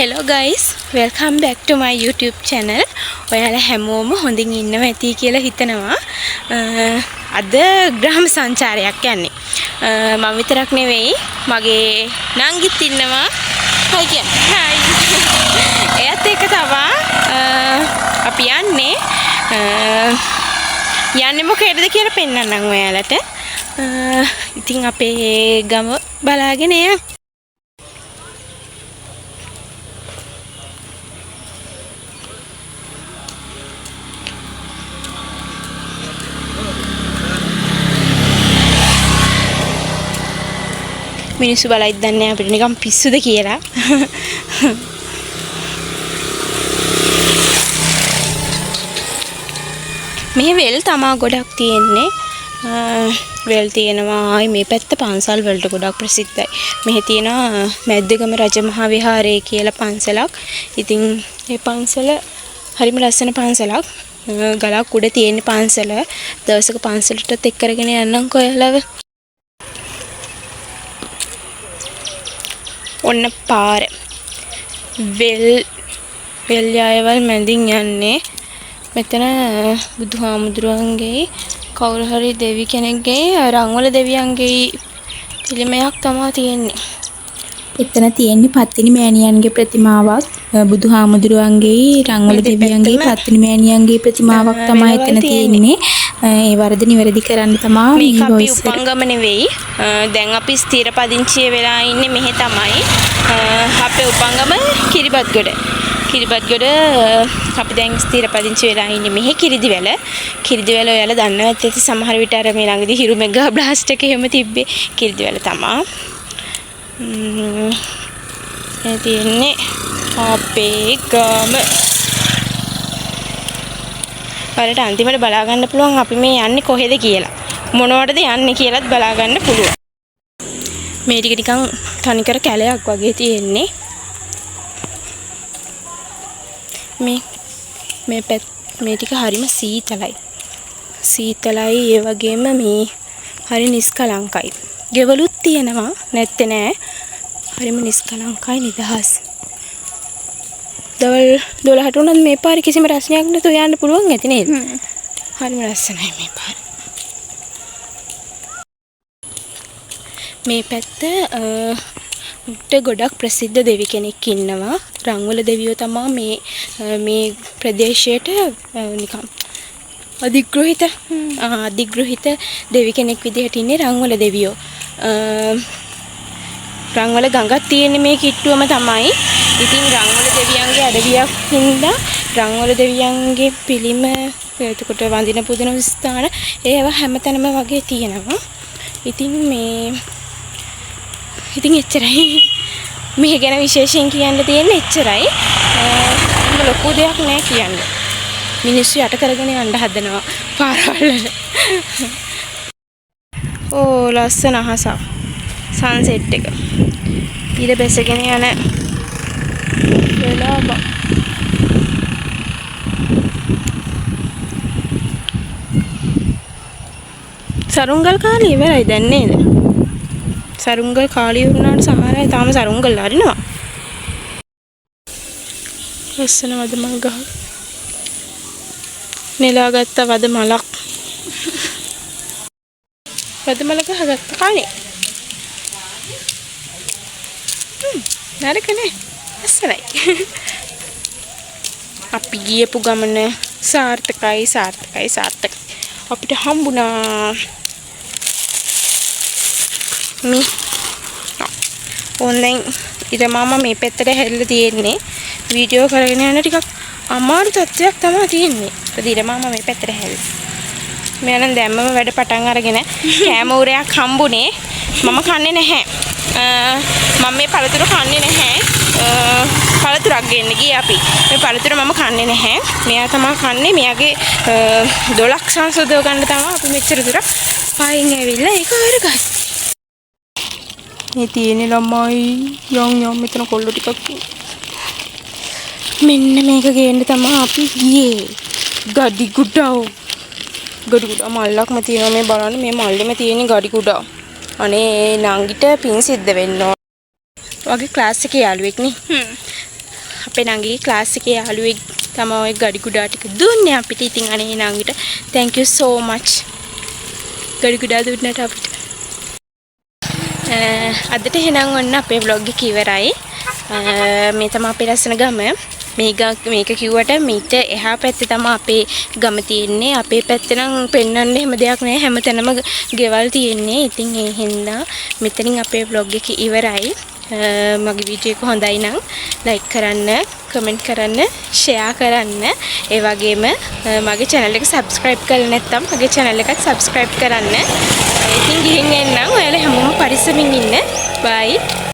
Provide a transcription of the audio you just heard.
Hello guys, welcome back to my YouTube channel. ඔයාලා හැමෝම හොඳින් ඉන්නවා ඇති කියලා හිතනවා. අද ග්‍රාම සංචාරයක් යන්නේ. මම විතරක් නෙවෙයි, මගේ නංගිත් ඉන්නවා. හයි කියන්න. හයි. එයත් එක්ක තමා අපි යන්නේ. යන්නේ මොකේද කියලා පෙන්නන්නම් ඔයාලට. ඉතින් අපේ ගම බලාගෙන යන්න. මිනිස්සු බලයිද දන්නේ නැහැ අපිට නිකන් පිස්සුද කියලා. මෙහෙ වෙල් තමා ගොඩක් තියෙන්නේ. වෙල් තියෙනවා. ආයි මේ පැත්ත පන්සල් වලට ගොඩක් ප්‍රසිද්ධයි. මෙහෙ තියෙනවා මැද්දගම රජමහා විහාරය කියලා පන්සලක්. ඉතින් මේ පන්සල හරිම ලස්සන පන්සලක්. ගලක් උඩ තියෙන පන්සල. දවසක පන්සලටත් එක් කරගෙන යන්නම්කෝ ඔයාලව. ඔන්න පාර. වෙල් වෙල් යායවල් මැදින් යන්නේ. මෙතන බුදුහාමුදුරුවන්ගේ කවුරු හරි දෙවි කෙනෙක්ගේ රන්වල දෙවියන්ගේ පිළිමයක් තමා තියෙන්නේ. එතන තියෙන්නේ පත්තිනි මෑණියන්ගේ ප්‍රතිමාවක්, බුදුහාමුදුරුවන්ගේ රන්වල මේ දෙවියන්ගේ දෙපැත්තම පත්තිනි මෑණියන්ගේ ප්‍රතිමාවක් තමා වෙලවල් එතන තියෙන්නේ. තියෙන්නේ. ඒ වරද නිවැරදි කරන්න තමා මේක මේ අපි වොයිස් එක. උපංගම නෙවෙයි. දැන් අපි ස්ථිර පදිංචිය වෙලා ඉන්නේ මෙහෙ තමයි. අපේ උපංගම කිරිබත්ගොඩ. කිරිබත්ගොඩ අපි දැන් ස්ථිර පදිංචි වෙලා ඉන්නේ මෙහෙ කිරිදිවැල. කිරිදිවැල ඔයාලා දන්නවා ඇති සමහර විට අර මේ ළඟදී හිරු මෙගා බ්ලාස්ට් එක එහෙම තිබ්බේ කිරිදිවැල තමා. මේ තියෙන්නේ අපේ ගම. ඔයාලට අන්තිමට බලා ගන්න පුළුවන් අපි මේ යන්නේ කොහෙද කියලා. මොනවටද යන්නේ කියලාත් බලා ගන්න පුළුවන්. මේ ටික නිකන් තනිකර කැලයක් වගේ තියෙන්නේ. මේ මේ පැත් මේ ටික හරිම සීතලයි. සීතලයි, ඒ වගේම මේ හරි නිස්කලංකයි. ගෙවලුත් තියෙනවා නැත්තේ නෑ. හරිම නිස්කලංකයි, නිදහස්. දවල් 12ට උනත් මේ පාරේ කිසිම රස්නයක් නැතුව යන්න පුළුවන් ඇති නේද? හරිම ලස්සනයි මේ පාර. මේ පැත්ත ට ගොඩක් ප්‍රසිද්ධ දෙවි කෙනෙක් ඉන්නවා. රන්වල දෙවියෝ තමා මේ මේ ප්‍රදේශයට නිකන් අධිග්‍රහිත දෙවි කෙනෙක් විදිහට ඉන්නේ රන්වල දෙවියෝ. රන්වල ගඟක් තියෙන්නේ මේ කිට්ටුවම තමයි. ඉතින් රන්වල දෙවියන්ගේ අඩවියක් හින්දා රන්වල දෙවියන්ගේ පිළිම, එතකොට වඳින පුදන ස්ථාන ඒවා හැමතැනම වගේ තියෙනවා. ඉතින් මේ ඉතින් එච්චරයි. මේ ගැන විශේෂයෙන් කියන්න තියෙන්නේ එච්චරයි. එහෙම ලොකු දෙයක් නෑ කියන්න. මිනිස්සු යට කරගෙන යන්න හදනවා පාරවල් වල. ඕ ලස්සන අහසක්. සන්සෙට් එක. ඊට බැසගෙන යන වෙලාව. සරුංගල් කාලේ ඉවරයි දැන් නේද? සරුංගල් කාලේ වුණාට සමහර අය තාම සරුංගල් අරිනවා. ලස්සන වද මල් ගහ. නෙලාගත්ත වද මලක්. වද මල ගහ ගත්ත කනේ. නරක නෑ. ලස්සනයි. අපි ගියපු ගමන සාර්ථකයි, සාර්ථකයි, සාර්ථකයි. අපිට හම්බුණා. මේ ඕන් දැන් ඉර මාමා මේ පැත්තට හැරිලා තියෙන්නේ. වීඩියෝ කරගෙන යන ටිකක් අමාරු තත්ත්වයක් තමයි තියෙන්නේ. මොකද ඉර මාමා මේ පැත්තට හැරිලා. මෙයා නම් දැම්මම වැඩ පටන් අරගෙන කෑම උරයක් හම්බුනේ. මම කන්නේ නැහැ. මම මේ පළතුරු කන්නේ නැහැ. පළතුරක් ගෙන්න ගියේ අපි. මේ පළතුර මම කන්නේ නැහැ. මෙයා තමා කන්නේ. මෙයාගේ දොලක් සංසෝධව ගන්න තමා අපි මෙච්චර දුර පයින් ඇවිල්ලා ඒක අරගත්තේ. මේ තියෙන ළමයි යන් යන් මෙතන කොල්ලෝ ටිකක් ඉන්නවා. මෙන්න මේක ගේන්න තමා අපි ගියේ. ගඩි ගුඩව. ගඩි ගුඩ මල්ලක්ම තියෙනවා මේ බලන්න. මේ මල්ලෙම තියෙන ගඩි ගුඩ. අනේ නංගිට පින් සිද්ධ වෙන්න ඕන. වගේ ක්ලාස් එකේ යාළුවෙක් නේ. අපේ නංගිගේ ක්ලාස් එකේ යාළුවෙක් තමයි ඔය ගඩිකුඩා ටික දුන්නේ අපිට. ඉතින් අනේ නංගිට thank you so much ගඩිකුඩා දුන්නට අපිට. අදට එහෙනම් ඔන්න අපේ ව්ලොග් එක ඉවරයි. මේ තමයි අපේ ලස්සන ගම. මේ මේක කිව්වට මීට එහා පැත්තේ තමයි අපේ ගම තියෙන්නේ. අපේ පැත්තේ නම් පෙන්වන්න එහෙම දෙයක් නෑ. හැමතැනම ගෙවල් තියෙන්නේ. ඉතින් ඒ හින්දා මෙතනින් අපේ ව්ලොග් එක ඉවරයි. මගේ වීඩියෝ එක හොඳයි නම් ලයික් කරන්න, කමෙන්ට් කරන්න, ෂෙයා කරන්න. ඒ වගේම මගේ channel එක subscribe කරලා නැත්නම් මගේ channel එකත් subscribe කරන්න. ඉතින් ගිහින් එන්නම්. ඔයාලා හැමෝම පරිස්සමින් ඉන්න. බයි.